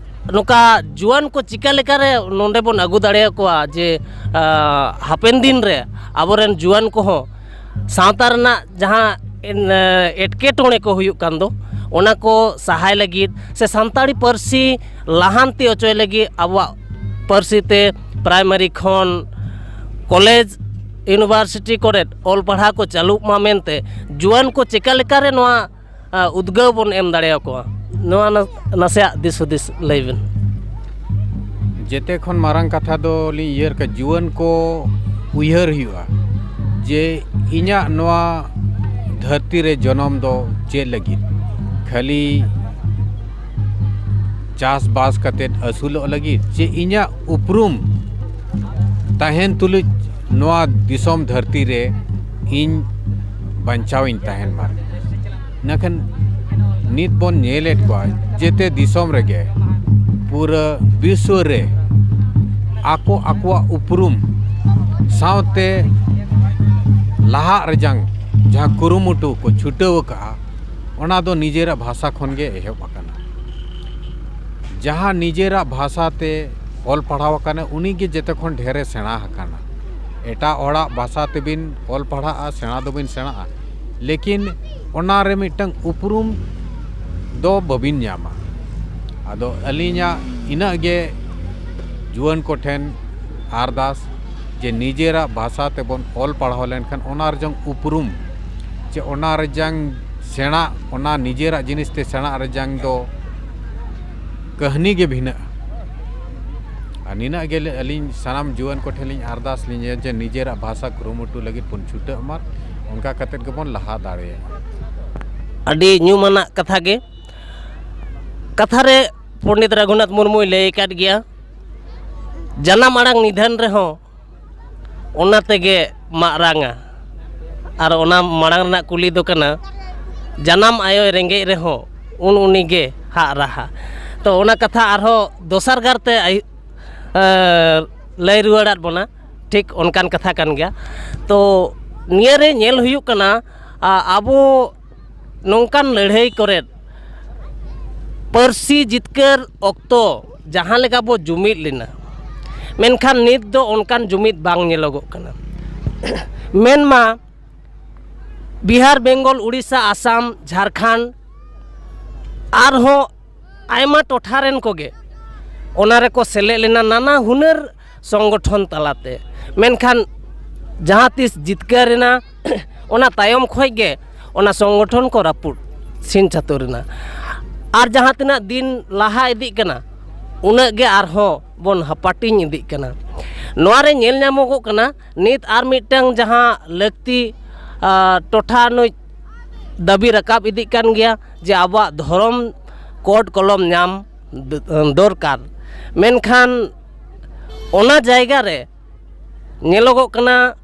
ᱱᱚᱝᱠᱟ ᱡᱩᱣᱟᱹᱱ ᱠᱚ ᱪᱮᱠᱟ ᱞᱮᱠᱟ ᱨᱮ ᱱᱚᱰᱮ ᱵᱚᱱ ᱟᱹᱜᱩ ᱫᱟᱲᱮᱭᱟᱠᱚᱣᱟ ᱡᱮ, ᱟ, ᱦᱟᱯᱮᱱ ᱫᱤᱱ ᱨᱮ ᱟᱵᱚᱨᱮᱱ ᱡᱩᱣᱟᱹᱱ ᱠᱚᱦᱚᱸ ᱥᱟᱶᱛᱟ ᱨᱮᱱᱟᱜ ᱡᱟᱦᱟᱸ ᱮᱱ-, ᱮᱴᱠᱮᱴᱚᱬᱮ ᱠᱚ ᱦᱩᱭᱩᱜ ᱠᱟᱱ ᱫᱚ, ᱚᱱᱟ ᱠᱚ ᱥᱟᱦᱟᱭ ᱞᱟᱹᱜᱤᱫ ᱥᱮ ᱥᱟᱱᱛᱟᱲᱤ ᱯᱟᱹᱨᱥᱤ ᱞᱟᱦᱟᱱᱛᱤ ᱦᱚᱪᱚᱭ ᱞᱟᱹᱜᱤᱫ ᱟᱵᱚᱣᱟᱜ ᱯᱟᱹᱨᱥᱤ ᱛᱮ ᱯᱨᱟᱭᱢᱟᱨᱤ ᱠᱷᱚᱱ ᱠᱚᱞᱮᱡᱽ, ᱤᱭᱩᱱᱤᱵᱷᱟᱨᱥᱤᱴᱤ ᱠᱚᱨᱮᱫ ᱚᱞ ᱯᱟᱲᱦᱟᱣ ᱠᱚ ᱪᱟᱹᱞᱩᱜ ᱢᱟ ᱢᱮᱱᱛᱮ ᱡᱩᱣᱟᱹᱱ ᱠᱚ ᱪᱮᱠᱟ ᱞᱮᱠᱟᱨᱮ ᱱᱚᱣᱟ, ᱟ, ᱩᱫᱽᱜᱟᱹᱣ ᱵᱚᱱ ᱮᱢ ᱫᱟᱲᱮᱭᱟᱠᱚᱣᱟ, ᱱᱚᱣᱟ ᱱᱟ-, ᱱᱟᱥᱮᱭᱟᱜ ᱫᱤᱥ ᱦᱩᱫᱤᱥ ᱞᱟᱹᱭ ᱵᱮᱱ᱾ ᱡᱮᱛᱮ ᱠᱷᱚᱱ ᱢᱟᱨᱟᱝ ᱠᱟᱛᱷᱟ ᱫᱚ ᱞᱤᱧ ᱩᱭᱦᱟᱹᱨ ᱠᱟᱜᱼᱟ, ᱡᱩᱣᱟᱹᱱ ᱠᱚ ᱩᱭᱦᱟᱹᱨ ᱦᱩᱭᱩᱜᱼᱟ ᱡᱮ ᱤᱧᱟᱹᱜ ᱱᱚᱣᱟ ᱫᱷᱟᱹᱨᱛᱤ ᱨᱮ ᱡᱚᱱᱚᱢ ᱫᱚ ᱪᱮᱫ ᱞᱟᱹᱜᱤᱫ? ᱠᱷᱟᱹᱞᱤ ᱪᱟᱥᱵᱟᱥ ᱠᱟᱛᱮᱫ ᱟᱹᱥᱩᱞᱚᱜ ᱞᱟᱹᱜᱤᱫ, ᱪᱮ ᱤᱧᱟᱹᱜ ᱩᱯᱨᱩᱢ ᱛᱟᱦᱮᱱ ᱛᱩᱞᱩᱡ ᱱᱚᱣᱟ ᱫᱤᱥᱚᱢ ᱫᱷᱟᱹᱨᱛᱤ ᱨᱮ ᱤᱧ ᱵᱟᱧᱪᱟᱣ ᱤᱧ ᱛᱟᱦᱮᱱ ᱢᱟ? ᱢᱮᱱᱠᱷᱟᱱ ᱱᱤᱛ ᱵᱚᱱ ᱧᱮᱞᱮᱫ ᱠᱚᱣᱟ ᱡᱮᱛᱮ ᱫᱤᱥᱚᱢ ᱨᱮᱜᱮ ᱯᱩᱨᱟᱹ ᱵᱤᱥᱥᱚ ᱨᱮ ᱟᱠᱚ ᱟᱠᱚᱣᱟᱜ ᱩᱯᱨᱩᱢ ᱥᱟᱶᱛᱮ ᱞᱟᱦᱟᱜ ᱨᱮᱭᱟᱜ ᱡᱟᱦᱟᱸ ᱠᱩᱨᱩᱢᱩᱴᱩ ᱠᱚ ᱪᱷᱩᱴᱟᱹᱣ ᱟᱠᱟᱫᱼᱟ, ᱚᱱᱟ ᱫᱚ ᱱᱤᱡᱮᱨᱟᱜ ᱵᱷᱟᱥᱟ ᱠᱷᱚᱱ ᱜᱮ ᱮᱦᱚᱵ ᱟᱠᱟᱱᱟ᱾ ᱡᱟᱦᱟᱸ ᱱᱤᱡᱮᱨᱟᱜ ᱵᱷᱟᱥᱟ ᱛᱮ ᱚᱞ ᱯᱟᱲᱦᱟᱣ ᱟᱠᱟᱱᱟ, ᱩᱱᱤ ᱜᱮ ᱡᱮᱛᱮ ᱠᱷᱚᱱ ᱰᱷᱮᱨᱮ ᱥᱮᱬᱟ ᱟᱠᱟᱱᱟ᱾ ᱮᱴᱟᱜ ᱦᱚᱲᱟᱜ ᱵᱷᱟᱥᱟ ᱛᱮᱵᱤᱱ ᱚᱞ ᱯᱟᱲᱦᱟᱜᱼᱟ, ᱥᱮᱬᱟ ᱫᱚᱵᱤᱱ ᱥᱮᱬᱟᱜᱼᱟ, ᱞᱮᱠᱤᱱ ᱚᱱᱟ ᱨᱮ ᱢᱤᱫᱴᱟᱝ ᱩᱯᱨᱩᱢ ᱫᱚ ᱵᱟᱹᱵᱤᱱ ᱧᱟᱢᱟ᱾ ᱟᱫᱚ ᱟᱹᱞᱤᱧᱟᱜ ᱤᱱᱟᱹᱜ ᱜᱮ ᱡᱩᱣᱟᱹᱱ ᱠᱚᱴᱷᱮᱱ ᱟᱨᱫᱟᱥ, ᱡᱮ ᱱᱤᱡᱮᱨᱟᱜ ᱵᱷᱟᱥᱟ ᱛᱮᱵᱚᱱ ᱚᱞ ᱯᱟᱲᱦᱟᱣ ᱞᱮᱱᱠᱷᱟᱱ ᱚᱱᱟ ᱨᱮᱡᱟᱝ ᱩᱯᱨᱩᱢ, ᱪᱮ ᱚᱱᱟ ᱨᱮᱡᱟᱝ ᱥᱮᱬᱟ, ᱚᱱᱟ ᱱᱤᱡᱮᱨᱟᱜ ᱡᱤᱱᱤᱥ ᱛᱮ ᱥᱮᱬᱟ ᱨᱮᱡᱟᱝ ᱫᱚ ᱠᱟᱹᱦᱱᱤ ᱜᱮ ᱵᱷᱤᱱᱟᱹᱜᱼᱟ᱾ ᱟᱨ ᱱᱤᱱᱟᱹᱜ ᱜᱮ ᱟᱹᱞᱤᱧ ᱥᱟᱱᱟᱢ ᱡᱩᱣᱟᱹᱱ ᱠᱚᱴᱷᱮᱱ ᱞᱤᱧ ᱟᱨᱫᱟᱥ ᱞᱤᱧ ᱡᱮ ᱱᱤᱡᱮᱨᱟᱜ ᱵᱷᱟᱥᱟ ᱠᱩᱨᱩᱢᱩᱴᱩ ᱞᱟᱹᱜᱤᱫ ᱵᱚᱱ ᱪᱷᱩᱴᱟᱹᱜ ᱢᱟ, ᱚᱱᱠᱟ ᱠᱟᱛᱮᱫ ᱜᱮᱵᱚᱱ ᱞᱟᱦᱟ ᱫᱟᱲᱮᱭᱟᱜᱼᱟ᱾ ᱟᱹᱰᱤ ᱧᱩᱢᱟᱱᱟᱜ ᱠᱟᱛᱷᱟ ᱜᱮ᱾ ᱠᱟᱛᱷᱟ ᱨᱮ ᱯᱚᱱᱰᱤᱛ ᱨᱟᱹᱜᱷᱩᱱᱟᱛᱷ ᱢᱩᱨᱢᱩᱭ ᱞᱟᱹᱭ ᱟᱠᱟᱫ ᱜᱮᱭᱟ, ᱡᱟᱱᱟᱢ ᱟᱲᱟᱝ ᱱᱤᱫᱷᱟᱹᱱ ᱨᱮᱦᱚᱸ ᱚᱱᱟ ᱛᱮᱜᱮ ᱢᱟᱜ ᱨᱟᱝᱟ᱾ ᱟᱨ ᱚᱱᱟ ᱢᱟᱲᱟᱝ ᱨᱮᱱᱟᱜ ᱠᱩᱞᱤ ᱫᱚ ᱠᱟᱱᱟ, ᱡᱟᱱᱟᱢ ᱟᱭᱳᱭ ᱨᱮᱸᱜᱮᱡ ᱨᱮᱦᱚᱸ ᱩᱱ ᱩᱱᱤ ᱜᱮ ᱦᱟᱜ ᱨᱟᱦᱟ᱾ ᱛᱚ ᱚᱱᱟ ᱠᱟᱛᱷᱟ ᱟᱨᱦᱚᱸ ᱫᱚᱥᱟᱨ ᱜᱟᱨᱛᱮ ᱟᱭ-, ᱮ, ᱞᱟᱹᱭ ᱨᱩᱣᱟᱹᱲᱟᱫ ᱵᱚᱱᱟ, ᱴᱷᱤᱠ ᱚᱱᱠᱟᱱ ᱠᱟᱛᱷᱟ ᱠᱟᱱ ᱜᱮᱭᱟ᱾ ᱛᱚ ᱱᱤᱭᱟᱹ ᱨᱮ ᱧᱮᱞ ᱦᱩᱭᱩᱜ ᱠᱟᱱᱟ, ᱟ-, ᱟᱵᱚ ᱱᱚᱝᱠᱟᱱ ᱞᱟᱹᱲᱦᱟᱹᱭ ᱠᱚᱨᱮᱫ ᱯᱟᱹᱨᱥᱤ ᱡᱤᱛᱠᱟᱹᱨ ᱚᱠᱛᱚ ᱡᱟᱦᱟᱸ ᱞᱮᱠᱟ ᱵᱚ ᱡᱩᱢᱤᱫ ᱞᱮᱱᱟ, ᱢᱮᱱᱠᱷᱟᱱ ᱱᱤᱛ ᱫᱚ ᱚᱱᱠᱟᱱ ᱡᱩᱢᱤᱫ ᱵᱟᱝ ᱧᱮᱞᱚᱜᱚᱜ ᱠᱟᱱᱟ᱾ ᱢᱮᱱᱢᱟ ᱵᱤᱦᱟᱨ, ᱵᱮᱝᱜᱚᱞ, ᱩᱲᱤᱥᱥᱟ, ᱟᱥᱟᱢ, ᱡᱷᱟᱲᱠᱷᱚᱸᱰ ᱟᱨᱦᱚᱸ ᱟᱭᱢᱟ ᱴᱚᱴᱷᱟ ᱨᱮᱱ ᱠᱚᱜᱮ ᱚᱱᱟ ᱨᱮᱠᱚ ᱥᱮᱞᱮᱫ ᱞᱮᱱᱟ ᱱᱟᱱᱟ ᱦᱩᱱᱟᱹᱨ ᱥᱚᱝᱜᱚᱴᱷᱚᱱ ᱛᱟᱞᱟᱛᱮ᱾ ᱢᱮᱱᱠᱷᱟᱱ ᱡᱟᱦᱟᱸ ᱛᱤᱥ ᱡᱤᱛᱠᱟᱹᱨ ᱮᱱᱟ, ᱚᱱᱟ ᱛᱟᱭᱚᱢ ᱠᱷᱚᱱ ᱜᱮ ᱚᱱᱟ ᱥᱚᱝᱜᱚᱴᱷᱚᱱ ᱠᱚ ᱨᱟᱹᱯᱩᱫ ᱥᱤᱧ ᱪᱷᱟᱹᱛᱩᱨ ᱮᱱᱟ᱾ ᱟᱨ ᱡᱟᱦᱟᱸ ᱛᱤᱱᱟᱹᱜ ᱫᱤᱱ ᱞᱟᱦᱟ ᱤᱫᱤᱜ ᱠᱟᱱᱟ, ᱩᱱᱟᱹᱜ ᱜᱮ ᱟᱨᱦᱚᱸ ᱵᱚᱱ ᱦᱟᱯᱟᱴᱤᱧ ᱤᱫᱤᱜ ᱠᱟᱱᱟ᱾ ᱱᱚᱣᱟ ᱨᱮ ᱧᱮᱞ ᱧᱟᱢᱚᱜᱚᱜ ᱠᱟᱱᱟ, ᱱᱤᱛ ᱟᱨ ᱢᱤᱫᱴᱟᱝ ᱡᱟᱦᱟᱸ ᱞᱟᱹᱠᱛᱤ, ᱟ, ᱴᱚᱴᱷᱟ ᱱᱩᱭ ᱫᱟᱹᱵᱤ ᱨᱟᱠᱟᱵ ᱤᱫᱤᱜ ᱠᱟᱱ ᱜᱮᱭᱟ ᱡᱮ ᱟᱵᱚᱣᱟᱜ ᱫᱷᱚᱨᱚᱢ ᱠᱳᱰ ᱠᱚᱞᱚᱢ ᱧᱟᱢ ᱫᱚᱨᱠᱟᱨ᱾ ᱢᱮᱱᱠᱷᱟᱱ ᱚᱱᱟ ᱡᱟᱭᱜᱟ ᱨᱮ ᱧᱮᱞᱚᱜᱚᱜ ᱠᱟᱱᱟ,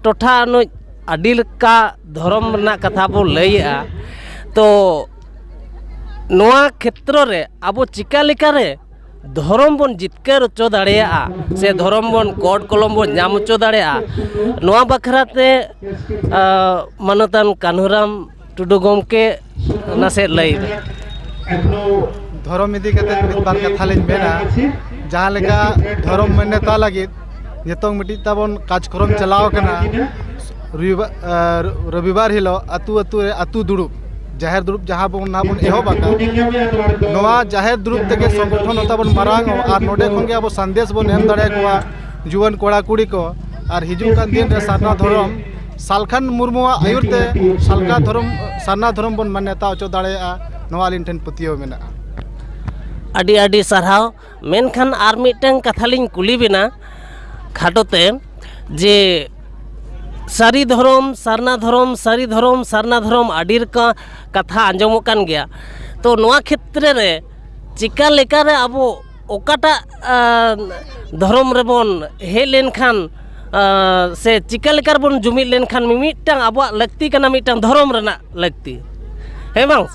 ᱴᱚᱴᱷᱟ ᱟᱹᱱᱩᱡ ᱟᱹᱰᱤ ᱞᱮᱠᱟ ᱫᱷᱚᱨᱚᱢ ᱨᱮᱱᱟᱜ ᱠᱟᱛᱷᱟ ᱵᱚ ᱞᱟᱹᱭᱮᱜᱼᱟ᱾ ᱛᱚ ᱱᱚᱣᱟ ᱠᱷᱮᱛᱨᱚ ᱨᱮ ᱟᱵᱚ ᱪᱤᱠᱟ ᱞᱮᱠᱟᱨᱮ ᱫᱷᱚᱨᱚᱢ ᱵᱚᱱ ᱡᱤᱛᱠᱟᱹᱨ ᱦᱚᱪᱚ ᱫᱟᱲᱮᱭᱟᱜᱼᱟ ᱥᱮ ᱫᱷᱚᱨᱚᱢ ᱵᱚᱱ ᱠᱳᱰ ᱠᱚᱞᱚᱢ ᱵᱚᱱ ᱧᱟᱢ ᱦᱚᱪᱚ ᱫᱟᱲᱮᱭᱟᱜᱼᱟ, ᱱᱚᱣᱟ ᱵᱟᱠᱷᱨᱟ ᱛᱮ, ᱟ, ᱢᱟᱱᱚᱛᱟᱱ ᱠᱟᱹᱱᱦᱩᱨᱟᱢ ᱴᱩᱰᱩ ᱜᱚᱢᱠᱮ ᱱᱟᱥᱮ ᱞᱟᱹᱭ ᱢᱮ᱾ ᱮᱠᱷᱚᱱᱳ ᱫᱷᱚᱨᱚᱢ ᱤᱫᱤ ᱠᱟᱛᱮ ᱢᱤᱫ ᱵᱟᱨ ᱠᱟᱛᱷᱟ ᱞᱤᱧ ᱢᱮᱱᱟ᱾ ᱡᱟᱦᱟᱸ ᱞᱮᱠᱟ ᱫᱷᱚᱨᱚᱢ ᱢᱟᱱᱱᱚᱛᱟ ᱞᱟᱹᱜᱤᱫ ᱱᱤᱛᱚᱝ ᱢᱤᱫᱴᱤᱡ ᱛᱟᱵᱚᱱ ᱠᱟᱡᱽᱠᱨᱚᱢ ᱪᱟᱞᱟᱣ ᱠᱟᱱᱟ, ᱨᱚᱵᱤᱵᱟ-, ᱟᱨ ᱨᱚᱵᱤᱵᱟᱨ ᱦᱤᱞᱳᱜ ᱟᱹᱛᱩ ᱟᱹᱛᱩ ᱨᱮ ᱟᱹᱛᱩ ᱫᱩᱲᱩᱵ, ᱡᱟᱦᱮᱨ ᱫᱩᱲᱩᱵ ᱡᱟᱦᱟᱸ ᱵᱚᱱ ᱱᱟᱦᱟᱜ ᱵᱚᱱ ᱮᱦᱚᱵ ᱟᱠᱟᱫ, ᱱᱚᱣᱟ ᱡᱟᱦᱮᱨ ᱫᱩᱲᱩᱵ ᱛᱮᱜᱮ ᱥᱚᱝᱜᱚᱴᱷᱚᱱ ᱦᱚᱸ ᱛᱟᱵᱚᱱ ᱢᱟᱨᱟᱝ ᱚᱜᱼᱟ ᱟᱨ ᱱᱚᱰᱮ ᱠᱷᱚᱱ ᱜᱮ ᱟᱵᱚ ᱥᱟᱸᱫᱮᱥ ᱵᱚᱱ ᱮᱢ ᱫᱟᱲᱮᱭᱟᱠᱚᱣᱟ ᱡᱩᱣᱟᱹᱱ ᱠᱚᱲᱟ ᱠᱩᱲᱤ ᱠᱚ᱾ ᱟᱨ ᱦᱤᱡᱩᱜ ᱠᱟᱱ ᱫᱤᱱ ᱨᱮ ᱥᱟᱨᱱᱟ ᱫᱷᱚᱨᱚᱢ ᱥᱟᱞᱠᱷᱟᱱ ᱢᱩᱨᱢᱩᱣᱟᱜ ᱟᱹᱭᱩᱨ ᱛᱮ ᱥᱟᱞᱠᱷᱟ ᱫᱷᱚᱨᱚᱢ, ᱥᱟᱨᱱᱟ ᱫᱷᱚᱨᱚᱢ ᱵᱚᱱ ᱢᱟᱱᱱᱚᱛᱟ ᱦᱚᱪᱚ ᱫᱟᱲᱮᱭᱟᱜᱼᱟ, ᱱᱚᱣᱟ ᱟᱹᱞᱤᱧ ᱴᱷᱮᱱ ᱯᱟᱹᱛᱭᱟᱹᱣ ᱢᱮᱱᱟᱜᱼᱟ᱾ ᱟᱹᱰᱤ ᱟᱹᱰᱤ ᱥᱟᱨᱦᱟᱣ᱾ ᱢᱮᱱᱠᱷᱟᱱ ᱟᱨ ᱢᱤᱫᱴᱟᱝ ᱠᱟᱛᱷᱟ ᱞᱤᱧ ᱠᱩᱞᱤ ᱵᱮᱱᱟ ᱠᱷᱟᱴᱚ ᱛᱮ, ᱡᱮ ᱥᱟᱹᱨᱤ ᱫᱷᱚᱨᱚᱢ, ᱥᱟᱨᱱᱟ ᱫᱷᱚᱨᱚᱢ, ᱥᱟᱹᱨᱤ ᱫᱷᱚᱨᱚᱢ, ᱥᱟᱨᱱᱟ ᱫᱷᱚᱨᱚᱢ, ᱟᱹᱰᱤ ᱨᱚᱠᱚᱢ ᱠᱟᱛᱷᱟ ᱟᱸᱡᱚᱢᱚᱜ ᱠᱟᱱ ᱜᱮᱭᱟ᱾ ᱛᱚ ᱱᱚᱣᱟ ᱠᱷᱮᱛᱨᱮ ᱨᱮ ᱪᱤᱠᱟ ᱞᱮᱠᱟᱨᱮ ᱟᱵᱚ ᱚᱠᱟᱴᱟᱜ, ᱟᱸ, ᱫᱷᱚᱨᱚᱢ ᱨᱮᱵᱚᱱ ᱦᱮᱡ ᱞᱮᱱᱠᱷᱟᱱ, ᱟᱸ, ᱥᱮ ᱪᱤᱠᱟ ᱞᱮᱠᱟ ᱨᱮᱵᱚᱱ ᱡᱩᱢᱤᱫ ᱞᱮᱱᱠᱷᱟᱱ ᱢᱤᱢᱤᱫᱴᱟᱝ ᱟᱵᱚᱣᱟᱜ ᱞᱟᱹᱠᱛᱤ ᱠᱟᱱᱟ, ᱢᱤᱫᱴᱟᱝ ᱫᱷᱚᱨᱚᱢ ᱨᱮᱱᱟᱜ ᱞᱟᱹᱠᱛᱤ, ᱦᱮᱸ ᱵᱟᱝ?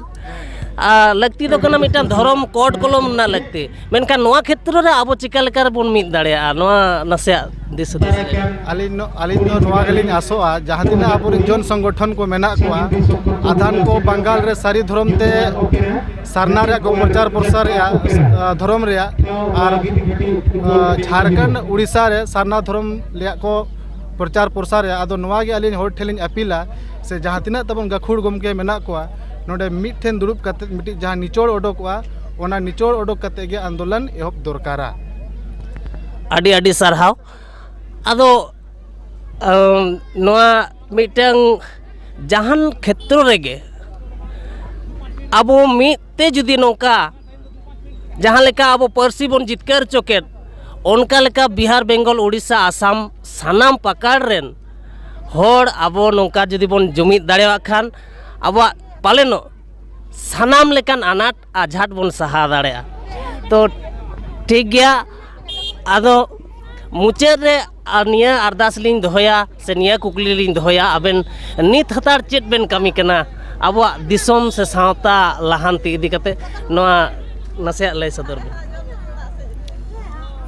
ᱟᱨ ᱞᱟᱹᱠᱛᱤ ᱫᱚ ᱠᱟᱱᱟ ᱢᱤᱫᱴᱟᱝ ᱫᱷᱚᱨᱚᱢ ᱠᱳᱰ ᱠᱚᱞᱚᱢ ᱨᱮᱱᱟᱜ ᱞᱟᱹᱠᱛᱤ, ᱢᱮᱱᱠᱷᱟᱱ ᱱᱚᱣᱟ ᱠᱷᱮᱛᱨᱚ ᱨᱮ ᱟᱵᱚ ᱪᱤᱠᱟ ᱞᱮᱠᱟ ᱨᱮᱵᱚᱱ ᱢᱤᱫ ᱫᱟᱲᱮᱭᱟᱜᱼᱟ, ᱱᱚᱣᱟ ᱱᱟᱥᱮᱭᱟᱜ ᱫᱤᱥ ᱦᱩᱫᱤᱥ ᱞᱟᱹᱭ ᱵᱮᱱ᱾ ᱟᱹᱞᱤᱧ ᱱᱚ-, ᱟᱹᱞᱤᱧ ᱫᱚ ᱱᱚᱣᱟ ᱜᱮᱞᱤᱧ ᱟᱥᱚᱜᱼᱟ, ᱡᱟᱦᱟᱸ ᱛᱤᱱᱟᱹᱜ ᱟᱵᱚᱨᱮᱱ ᱡᱚᱱ ᱥᱚᱝᱜᱚᱴᱷᱚᱱ ᱠᱚ ᱢᱮᱱᱟᱜ ᱠᱚᱣᱟ, ᱟᱫᱷᱟᱱ ᱠᱚ ᱵᱟᱝᱜᱟᱞ ᱨᱮ ᱥᱟᱹᱨᱤ ᱫᱷᱚᱨᱚᱢ ᱛᱮ ᱥᱟᱨᱱᱟ ᱨᱮᱭᱟᱜ ᱠᱚ ᱯᱨᱚᱪᱟᱨ ᱯᱨᱚᱥᱟᱨ ᱨᱮᱭᱟᱜ, ᱟ, ᱫᱷᱚᱨᱚᱢ ᱨᱮᱭᱟᱜ, ᱟᱨ, ᱟ, ᱡᱷᱟᱲᱠᱷᱚᱸᱰ ᱩᱲᱤᱥᱥᱟ ᱨᱮ ᱥᱟᱨᱱᱟ ᱫᱷᱚᱨᱚᱢ ᱨᱮᱭᱟᱜ ᱠᱚ ᱯᱨᱚᱪᱟᱨ ᱯᱨᱚᱥᱟᱨ ᱨᱮᱭᱟᱜ᱾ ᱟᱫᱚ ᱱᱚᱣᱟ ᱜᱮ ᱟᱹᱞᱤᱧ ᱦᱚᱲ ᱴᱷᱮᱱ ᱞᱤᱧ ᱟᱹᱯᱤᱞᱟ, ᱥᱮ ᱡᱟᱦᱟᱸ ᱛᱤᱱᱟᱹᱜ ᱛᱟᱵᱚᱱ ᱜᱟᱹᱠᱷᱩᱲ ᱜᱚᱢᱠᱮ ᱢᱮᱱᱟᱜ ᱠᱚᱣᱟ, ᱱᱚᱰᱮ ᱢᱤᱫ ᱴᱷᱮᱱ ᱫᱩᱲᱩᱵ ᱠᱟᱛᱮ ᱢᱤᱫᱴᱤᱡ ᱡᱟᱦᱟᱸ ᱱᱤᱪᱚᱲ ᱚᱰᱚᱠᱚᱜᱼᱟ, ᱚᱱᱟ ᱱᱤᱪᱚᱲ ᱚᱰᱚᱠ ᱠᱟᱛᱮ ᱜᱮ ᱟᱱᱫᱳᱞᱚᱱ ᱮᱦᱚᱵ ᱫᱚᱨᱠᱟᱨᱟ᱾ ᱟᱹᱰᱤ ᱟᱹᱰᱤ ᱥᱟᱨᱦᱟᱣ᱾ ᱟᱫᱚ, ᱟᱢ, ᱱᱚᱣᱟ ᱢᱤᱫᱴᱟᱝ ᱡᱟᱦᱟᱱ ᱠᱷᱮᱛᱨᱚ ᱨᱮᱜᱮ ᱟᱵᱚ ᱢᱤᱫ ᱛᱮ ᱡᱩᱫᱤ ᱱᱚᱝᱠᱟ ᱡᱟᱦᱟᱸ ᱞᱮᱠᱟ ᱟᱵᱚ ᱯᱟᱹᱨᱥᱤ ᱵᱚᱱ ᱡᱤᱛᱠᱟᱹᱨ ᱦᱚᱪᱚ ᱠᱮᱫ, ᱚᱱᱠᱟ ᱞᱮᱠᱟ ᱵᱤᱦᱟᱨ, ᱵᱮᱝᱜᱚᱞ, ᱳᱰᱤᱥᱟ, ᱟᱥᱟᱢ, ᱥᱟᱱᱟᱢ ᱯᱟᱠᱟᱲ ᱨᱮᱱ ᱦᱚᱲ ᱟᱵᱚ ᱱᱚᱝᱠᱟ ᱡᱩᱫᱤ ᱵᱚᱱ ᱡᱩᱢᱤᱫ ᱫᱟᱲᱮᱭᱟᱜ ᱠᱷᱟᱱ, ᱟᱵᱚᱣᱟᱜ ᱯᱟᱞᱮᱱᱚᱜ ᱥᱟᱱᱟᱢ ᱞᱮᱠᱟᱱ ᱟᱱᱟᱴ ᱟᱡᱷᱟᱴ ᱵᱚᱱ ᱥᱟᱦᱟ ᱫᱟᱲᱮᱭᱟᱜᱼᱟ᱾ ᱛᱚ ᱴᱷᱤᱠ ᱜᱮᱭᱟ, ᱟᱫᱚ ᱢᱩᱪᱟᱹᱫ ᱨᱮ ᱟᱨ ᱱᱤᱭᱟᱹ ᱟᱨᱫᱟᱥ ᱞᱤᱧ ᱫᱚᱦᱚᱭᱟ ᱥᱮ ᱱᱤᱭᱟᱹ ᱠᱩᱠᱞᱤ ᱞᱤᱧ ᱫᱚᱦᱚᱭᱟ, ᱟᱵᱮᱱ ᱱᱤᱛ ᱦᱟᱛᱟᱲ ᱪᱮᱫ ᱵᱮᱱ ᱠᱟᱹᱢᱤ ᱠᱟᱱᱟ ᱟᱵᱚᱣᱟᱜ ᱫᱤᱥᱚᱢ ᱥᱮ ᱥᱟᱶᱛᱟ ᱞᱟᱦᱟᱱᱛᱤ ᱤᱫᱤ ᱠᱟᱛᱮ? ᱱᱚᱣᱟ ᱱᱟᱥᱮᱭᱟᱜ ᱞᱟᱹᱭ ᱥᱚᱫᱚᱨ ᱵᱮᱱ᱾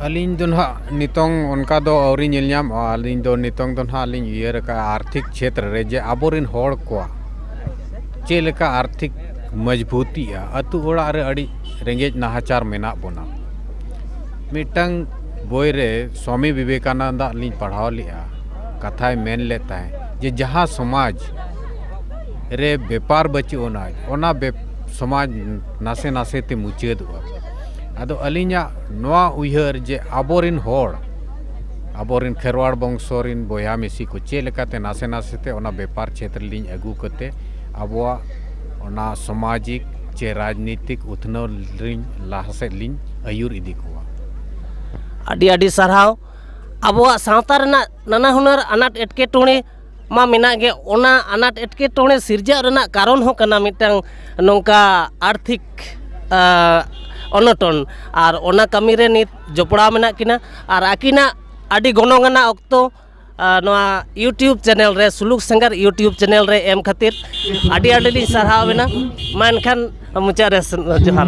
ᱟᱹᱞᱤᱧ ᱫᱚ ᱱᱟᱦᱟᱜ ᱱᱤᱛᱚᱝ ᱚᱱᱠᱟ ᱫᱚ ᱟᱹᱣᱨᱤ ᱧᱮᱞ ᱧᱟᱢᱚᱜᱼᱟ᱾ ᱟᱹᱞᱤᱧ ᱫᱚ ᱱᱤᱛᱚᱝ ᱫᱚ ᱱᱟᱦᱟᱜ ᱞᱤᱧ ᱩᱭᱦᱟᱹᱨ ᱟᱠᱟᱫᱼᱟ ᱟᱨᱛᱷᱤᱠ ᱪᱷᱮᱛᱨᱚ ᱨᱮ, ᱡᱮ ᱟᱵᱚᱨᱮᱱ ᱦᱚᱲ ᱠᱚᱣᱟᱜ ᱪᱮᱫ ᱞᱮᱠᱟ ᱟᱨᱛᱷᱤᱠ ᱢᱚᱡᱽᱵᱩᱛᱤᱜᱼᱟ᱾ ᱟᱹᱛᱩ ᱚᱲᱟᱜ ᱨᱮ ᱟᱹᱰᱤ ᱨᱮᱸᱜᱮᱡ ᱱᱟᱦᱟᱪᱟᱨ ᱢᱮᱱᱟᱜ ᱵᱚᱱᱟ᱾ ᱢᱤᱫᱴᱟᱝ ᱵᱳᱭ ᱨᱮ ᱥᱣᱟᱢᱤ ᱵᱤᱵᱮᱠᱟᱱᱟᱱᱫᱟᱜ ᱞᱤᱧ ᱯᱟᱲᱦᱟᱣ ᱞᱮᱫᱼᱟ, ᱠᱟᱛᱷᱟᱭ ᱢᱮᱱ ᱞᱮᱫ ᱛᱟᱦᱮᱸᱫ ᱡᱮ ᱡᱟᱦᱟᱸ ᱥᱚᱢᱟᱡᱽ ᱨᱮ ᱵᱮᱯᱟᱨ ᱵᱟᱹᱪᱩᱜ ᱟᱱᱟ, ᱚᱱᱟ ᱵᱮᱯ- ᱥᱚᱢᱟᱡᱽ ᱱᱟᱥᱮ ᱱᱟᱥᱮ ᱛᱮ ᱢᱩᱪᱟᱹᱫᱚᱜᱼᱟ᱾ ᱟᱫᱚ ᱟᱹᱞᱤᱧᱟᱜ ᱱᱚᱣᱟ ᱩᱭᱦᱟᱹᱨ ᱡᱮ ᱟᱵᱚᱨᱮᱱ ᱦᱚᱲ, ᱟᱵᱚᱨᱮᱱ ᱠᱷᱮᱨᱣᱟᱲ ᱵᱚᱝᱥᱚ ᱨᱮᱱ ᱵᱚᱭᱦᱟ ᱢᱤᱥᱤ ᱠᱚ ᱪᱮᱫ ᱞᱮᱠᱟᱛᱮ ᱱᱟᱥᱮ ᱱᱟᱥᱮ ᱛᱮ ᱚᱱᱟ ᱵᱮᱯᱟᱨ ᱪᱷᱮᱛᱨᱚ ᱞᱤᱧ ᱟᱹᱜᱩ ᱠᱟᱛᱮ ᱟᱵᱚᱣᱟᱜ ᱚᱱᱟ ᱥᱟᱢᱟᱡᱤᱠ ᱪᱮ ᱨᱟᱡᱽᱱᱤᱛᱤᱠ ᱩᱛᱱᱟᱹᱣ ᱞᱤᱧ ᱞᱟᱦᱟ ᱥᱮᱫ ᱞᱤᱧ ᱟᱹᱭᱩᱨ ᱤᱫᱤ ᱠᱚᱣᱟ᱾ ᱟᱹᱰᱤ ᱟᱹᱰᱤ ᱥᱟᱨᱦᱟᱣ᱾ ᱟᱵᱚᱣᱟᱜ ᱥᱟᱶᱛᱟ ᱨᱮᱱᱟᱜ ᱱᱟᱱᱟ ᱦᱩᱱᱟᱹᱨ ᱟᱱᱟᱴ ᱮᱴᱠᱮᱴᱚᱬᱮ ᱢᱟ ᱢᱮᱱᱟᱜ ᱜᱮ, ᱚᱱᱟ ᱟᱱᱟᱴ ᱮᱴᱠᱮᱴᱚᱬᱮ ᱥᱤᱨᱡᱟᱹᱜ ᱨᱮᱱᱟᱜ ᱠᱟᱨᱚᱱ ᱦᱚᱸ ᱠᱟᱱᱟ ᱢᱤᱫᱴᱟᱝ ᱱᱚᱝᱠᱟ ᱟᱨᱛᱷᱤᱠ ᱟᱸ, ᱚᱱᱚᱴᱚᱱ᱾ ᱟᱨ ᱚᱱᱟ ᱠᱟᱹᱢᱤ ᱨᱮ ᱱᱤᱛ ᱡᱚᱯᱲᱟᱣ ᱢᱮᱱᱟᱜ ᱠᱤᱱᱟ᱾ ᱟᱨ ᱟᱹᱠᱤᱱᱟᱜ ᱟᱹᱰᱤ ᱜᱚᱱᱚᱝ ᱟᱱᱟᱜ ᱚᱠᱛᱚ ᱟᱸ, ᱱᱚᱣᱟ YouTube ᱪᱮᱱᱮᱞ ᱨᱮ, ᱥᱩᱞᱩᱠ ᱥᱮᱸᱜᱟᱨ YouTube ᱪᱮᱱᱮᱞ ᱨᱮ ᱮᱢ ᱠᱷᱟᱹᱛᱤᱨ ᱟᱹᱰᱤ ᱟᱹᱰᱤ ᱞᱤᱧ ᱥᱟᱨᱦᱟᱣ ᱮᱱᱟ᱾ ᱢᱟ ᱮᱱᱠᱷᱟᱱ ᱢᱩᱪᱟᱹᱫ ᱨᱮ ᱡᱚᱦᱟᱨ᱾